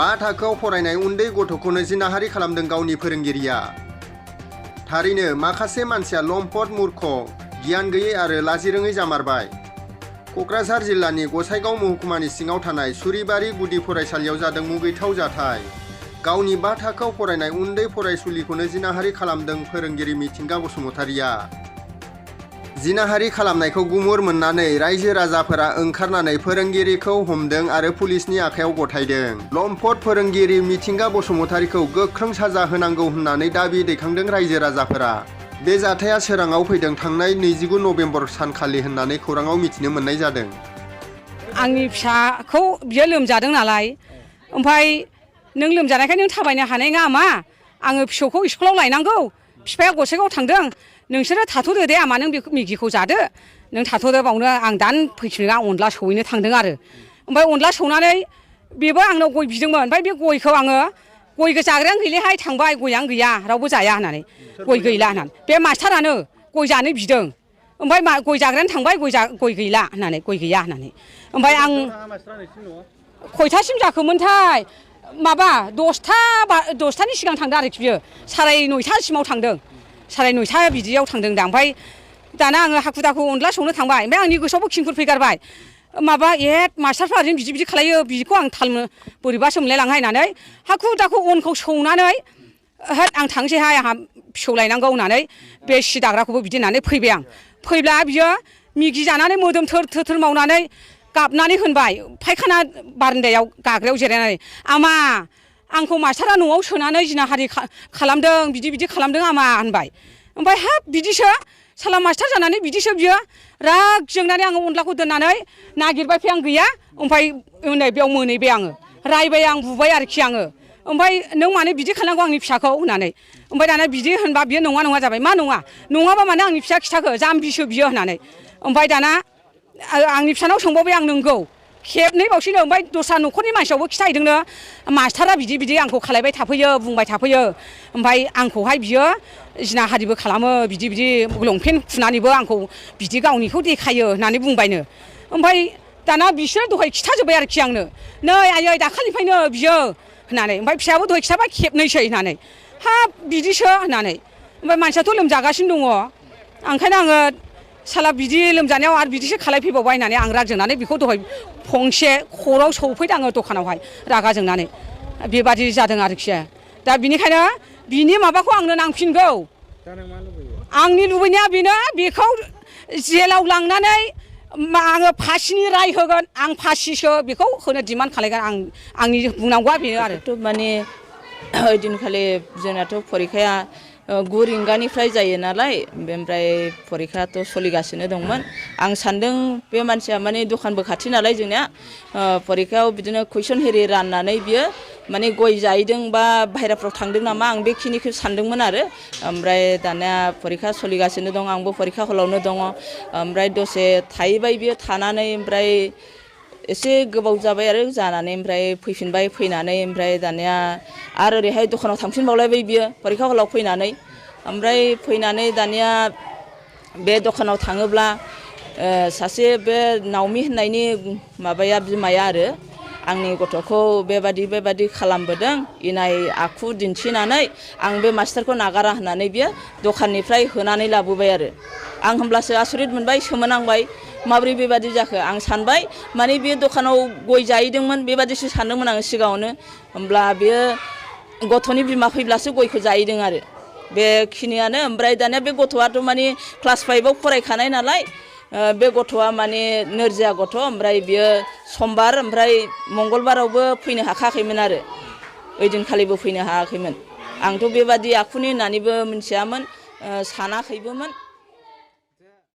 5 थाखोआव फरायनाय उन्दै गथ'खौनो जिनाहारि खालामदों गावनि फोरोंगिरिया। थारैनो माखासे मानसिया लम्पट मूर्ख, गियान गैयै आरो लाजिरोङै जामारबाय। क'क्राझार जिल्लानि गसाइगाव महकुमानि सिङाव थानाय सुरिबारि गुदि फरायसालियाव जादों मुगैथाव जाथाय। गावनि 5 थाखोआव फरायनाय उन्दै फरायसुलिखौनो जिनाहारि खालामदों फोरोंगिरि मिथिंगा बसुमतारिया। जिनाहारि खालामनायखौ गुमुर मोननानै रायजो राजाफोरा ओंखारनानै फोरोंगिरिखौ हमदों आरो पुलिसनि आखायाव गथायदों। लम्पट फोरोंगिरि मिथिंगा बसुमतारिखौ गोख्रों साजा होनांगौ होननानै दाबि दैखांदों रायजो राजाफोरा। बे जाथाया सोराङाव फैदों थांनाय 29 नभेम्बर सानखालि होननानै खौराङाव मिथिनो मोननाय जादों। आंनि फिसाखौ बियो लोमजादों नालाय, ओमफ्राय नों लोमजानायखाय नों थाबायनो हानाय नङा मा? आङो फिसौखौ स्कुलाव लायनांगौ, बिफाया गसाइगाव थांदों, नोंसोरो थाथ'दो दे आमा, नों बे मेगिखौ जादो, नों थाथ'दो बावनो आं दान फैफिनगोन, आं अनला सौहैनो थांदों आरो। ओमफ्राय अनला सौनानै बेबो आंनाव गय बिदोंमोन, ओमफ्राय बे गयखौ आङो गय जाग्रायानो गैलाहाय थांबाय, गयानो गैया, रावबो जाया होननानै, गय गैला होननानै। बे मास्टारानो गय जानो बिदों, ओमफ्राय गय जाग्रायानो थांबाय, गय गैला होननानै, गय गैया होननानै। ओमफ्राय आं खयथासिम जाखोमोनथाय, माबा 10थानि सिगां थांदों आरोखि बियो, 9:30सिमाव थांदों, 9:30 बिदियाव थांदों दा। ओमफ्राय दाना आङो हाखु दाखु अनला संनो थांबाय, ओमफ्राय आंनि गोसोआवबो खिंफोर फैगारबाय, माबा मास्टारफ्रा ओरैनो बिदि खालायो, बिदिखौ आं बोरैबासो मोनलायलाङो होननानै हाखु दाखु अनखौ सौनानै आं थांसैहाय, आंहा फिसौ लायनांगौ होननानै बे सि दाग्राखौबो बिदि होननानै फैबाय आं। फैब्ला बियो मेगि जानानै मोदोम थोर मावनानै गाबनानै होनबाय, फायखाना बारान्दायाव गाग्रायाव जिरायनानै, आमा आंखौ मास्टारा न'आव सोनानै जिनाहारि खालामदों, बिदि खालामदों आमा होनबाय। ओमफ्राय हाब बिदिसो साला मास्टार जानानै बिदिसो बियो, राग जोंनानै आङो अनलाखौ दोननानै नागिरबाय, आं गैया। ओमफ्राय नै बेयाव मोनहैबाय आङो, रायबाय आं, बुबाय आरोखि आङो। ओमफ्राय नों मानो बिदि खालामनांगौ आंनि फिसाखौ होननानै। ओमफ्राय दाना बिदि होनबा बियो नङा जाबाय, मा नङाबा मानो आंनि फिसा खिथाखो, जाम्बिसो बियो होननानै। ओमफ्राय दाना आंनि फिसानाव सोंबावबाय आं, नोंगौ खेबनै बावसैनो। ओमफ्राय दस्रा न'खरनि मानसियावबो खिथाहैदोंनो, मास्टारा बिदि आंखौ खालायबाय थाफैयो, बुंबाय थाफैयो, ओमफ्राय आंखौहाय बियो जिनाहारिबो खालामो, बिदि लंपेन्ट खुनानैबो आंखौ बिदि गावनिखौ देखायो होननानै बुंबायनो। ओमफ्राय दाना बिसोर दहाय खिथाजोब्बाय आरोखि आंनो, नै आयै दाखालिनिफ्रायनो बियो होननानै। ओमफ्राय फिसायाबो दहाय खिथाबाय खेबनैसै होननानै, हाब बिदिसो होननानै। ओमफ्राय मानसियाथ' लोमजागासिनो दङ, ओंखायनो आङो साला बिदि लोमजानायाव आरो बिदिसो खालायफैबावबाय होननानै आं राग जोंनानै बेखौ दहाय फंसे खरआव सौफैदों आङो दखानावहाय रागा जोंनानै। बेबादि जादों आरोखि। दा बिनिखायनो बिनि माबाखौ आंनो नांफिनगौ। आंनि लुबैनाया बेनो, बेखौ जेलाव लांनानै आङो फासिनि राय होगोन, आं फासिसो बेखौ होनो डिमान्ड खालायगोन। आंनि बुंनांगौआ बेनो आरो। माने ओइदिनखालि जोंनाथ' फरिखाया 9 रिंगानिफ्राय जायो नालाय, ओमफ्राय फरिखायाथ' सोलिगासिनो दंमोन। आं सान्दों बे मानसिया माने दखानबो खाथि नालाय जोंनिया, फरिखायाव बिदिनो कुइसन हेरि राननानै बियो माने गय जाहैदों बा बाहेराफ्राव थांदों नामा, आं बेखिनिखौ सानदोंमोन आरो। ओमफ्राय दानिया फरिखा सोलिगासिनो दं, आंबो फरिखा हलावनो दङ। ओमफ्राय दसे थाहैबाय बियो, थानानै ओमफ्राय एसे गोबाव जाबाय आरो जानानै, ओमफ्राय फैफिनबाय, फैनानै ओमफ्राय दानिया आरो ओरैहाय दखानाव थांफिनबावलायबाय बियो फरिखा हलाव फैनानै। ओमफ्राय फैनानै दानिया बे दखानाव थाङोब्ला सासे बे नावमि होननायनि माबाया, बिमाया आरो आंनि गथ'खौ बेबादि खालामबोदों, इनाय आखु दिन्थिनानै आं बे मास्टारखौ नागारा होननानै बियो दखाननिफ्राय होनानै लाबोबाय आरो। आं होमब्लासो आसरित मोनबाय, सोमोनांबाय, माब्रै बेबादि जाखो। आं सानबाय माने बे दखानाव गय जाहैदोंमोन, बेबादिसो सानदोंमोन आङो सिगाङावनो। होमब्ला बेयो गथ'नि बिमा फैब्लासो गयखौ जाहैदों आरो, बेखिनियानो। ओमफ्राय दानिया बे गथ'आथ' माने क्लास 5आव फरायखानाय नालाय, बे गथ'आ माने नोरजिया गथ'। ओमफ्राय बियो समबार ओमफ्राय मंगलबारावबो फैनो हाखायाखैमोन आरो, ओइदिनखालिबो फैनो हायाखैमोन। आंथ' बेबादि आखुनि होननानैबो मिथियामोन, सानाखैबोमोन।